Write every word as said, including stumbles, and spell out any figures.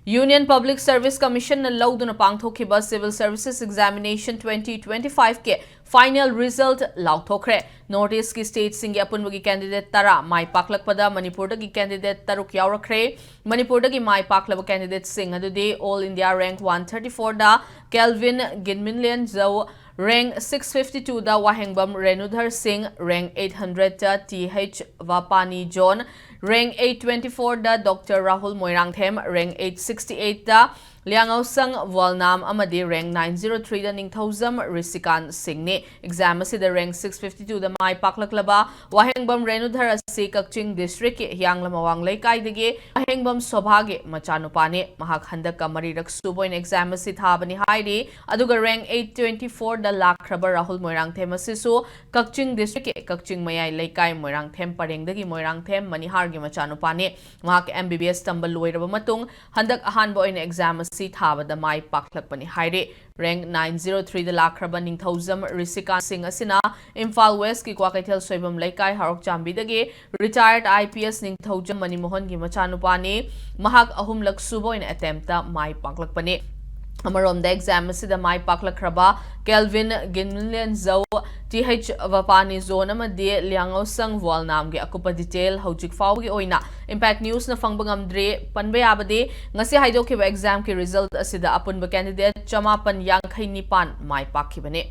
Union Public Service Commission ꯅ ꯂꯧꯗꯨꯅ ꯄꯥꯡꯊꯣꯛꯈꯤꯕ Civil Services Examination twenty twenty-five ꯀꯤ final result ꯂꯥꯎꯊꯣꯛꯈ꯭ꯔꯦ꯫ North East ꯀꯤ state ꯁꯤꯡꯒꯤ ꯑꯄꯨꯟꯕꯒꯤ candidate ꯇꯔꯥ ꯃꯥꯏ ꯄꯥꯛꯂꯛꯄꯗ ꯃꯅꯤꯄꯨꯔꯗꯒꯤ candidate ꯇꯔꯨꯛ ꯌꯥꯎꯔꯛꯈ꯭ꯔꯦ꯫ ꯃꯅꯤꯄꯨꯔꯗꯒꯤ ꯃꯥꯏ ꯄꯥꯛꯂꯕ candidate ꯁꯤꯡ ꯑꯗꯨꯗꯤ All India rank one thirty-four ꯗ Kelvin Ginminlianzhou, rank six fifty-two ꯗ ꯋꯥꯍꯦꯡꯕꯝ ꯔꯦꯅꯨꯙꯔ ꯁꯤꯡ, rank eight hundred ꯗ T H Vapani John, rank eight twenty-four ꯗ Doctor Rahul Moirangthem, rank eight sixty-eight ꯗ ꯂꯤꯌꯥꯡꯉꯧꯁꯪ ꯋꯥꯜꯅꯥꯝ ꯑꯃꯗꯤ rank nine zero three ꯗ ꯅꯤꯡꯊꯧꯖꯝ ꯔꯤꯁꯤꯀꯥꯟ ꯁꯤꯡꯅꯤ꯫ Exam ꯑꯁꯤꯗ rank six fifty-two ꯗ ꯃꯥꯏ ꯄꯥꯛꯂꯛꯂꯕ ꯋꯥꯍꯦꯡꯕꯝ ꯔꯦꯅꯨꯙꯔ ꯑꯁꯤ ꯀꯛꯆꯤꯡ district ꯀꯤ ꯍꯤꯌꯥꯡꯂꯝ ꯑꯋꯥꯡ ꯂꯩꯀꯥꯏꯗꯒꯤ ꯋꯥꯍꯦꯡꯕꯝ ꯁꯣꯚꯥꯒꯤ ꯃꯆꯥꯅꯨꯄꯥꯅꯤ꯫ ꯃꯍꯥꯛ ꯍꯟꯗꯛꯀ ꯃꯔꯤꯔꯛ ꯁꯨꯕ ꯑꯣꯏꯅ exam ꯑꯁꯤ ꯊꯥꯕꯅꯤ ꯍꯥꯏꯔꯤ꯫ ꯑꯗꯨꯒ rank eight twenty-four ꯗ ꯂꯥꯛꯈ꯭ꯔꯕ ꯔꯥꯍꯨꯜ ꯃꯣꯏꯔꯥꯡꯊꯦꯝ ꯑꯁꯤꯁꯨ ꯀꯛꯆꯤꯡ district ꯀꯤ ꯀꯛꯆꯤꯡ ꯃꯌꯥꯏ ꯂꯩꯀꯥꯏ ꯃꯣꯏꯔꯥꯡꯊꯦꯝ ꯄꯔꯦꯡꯗꯒꯤ ꯃꯣꯏꯔꯥꯡꯊꯦꯝ ꯃꯅꯤꯍꯥꯔꯒꯤ ꯃꯆꯥꯅꯨꯄꯥꯅꯤ꯫ ꯃꯍꯥꯛ M B B S ꯇꯝꯕ ꯂꯣꯏꯔꯕ ꯃꯇꯨꯡ ꯍꯟꯗꯛ ꯑꯍꯥꯟꯕ ꯑꯣꯏꯅ exam ꯑꯁꯤ ꯊꯥꯕꯗ ꯃꯥꯏ ꯄꯥꯛꯂꯛꯄꯅꯤ ꯍꯥꯏꯔꯤ꯫ Rank nine zero three ꯗ ꯂꯥꯛꯈ꯭ꯔꯕ ꯅꯤꯡꯊꯧꯖꯝ ꯔꯤꯁꯤꯀꯥꯟ ꯁꯤꯡ ꯑꯁꯤꯅ ꯏꯝꯐꯥꯜ West ꯀꯤ ꯀ꯭ꯋꯥꯀꯩꯊꯦꯜ ꯁꯣꯏꯕꯝ ꯂꯩꯀꯥꯏ ꯍꯔꯣꯛꯆꯥꯝꯕꯤꯗꯒꯤ retired I P S ꯅꯤꯡꯊꯧꯖꯝ ꯃꯅꯤꯃꯣꯍꯟꯒꯤ ꯃꯆꯥꯅꯨꯄꯥꯅꯤ꯫ ꯃꯍꯥꯛ ꯑꯍꯨꯝꯂꯛ ꯁꯨꯕ ꯑꯣꯏꯅ attempt ꯇ ꯃꯥꯏ ꯄꯥꯛꯂꯛꯄꯅꯤ꯫ ꯑꯃꯔꯣꯝꯗ exam ꯑꯁꯤꯗ ꯃꯥꯏ ꯄꯥꯛꯂꯛꯈ꯭ꯔꯕ Kelvin Ginminlianzhou, T H Vapani John ꯑꯃꯗꯤ ꯂꯤꯌꯥꯡꯉꯧꯁꯪ ꯋꯥꯜꯅꯥꯝꯒꯤ ꯑꯀꯨꯞꯄ detail ꯍꯧꯖꯤꯛ ꯐꯥꯎꯕꯒꯤ ꯑꯣꯏꯅ Impact News ꯅ ꯐꯪꯕ ꯉꯝꯗ꯭ꯔꯤ꯫ ꯄꯟꯕ ꯌꯥꯕꯗꯤ ꯉꯁꯤ ꯍꯥꯏꯗꯣꯛꯈꯤꯕ exam ꯀꯤ result ꯑꯁꯤꯗ ꯑꯄꯨꯟꯕ candidate ꯆꯃꯥꯄꯟ ꯌꯥꯡꯈꯩ ꯅꯤꯄꯥꯟ ꯃꯥꯏ ꯄꯥꯛꯈꯤꯕꯅꯤ꯫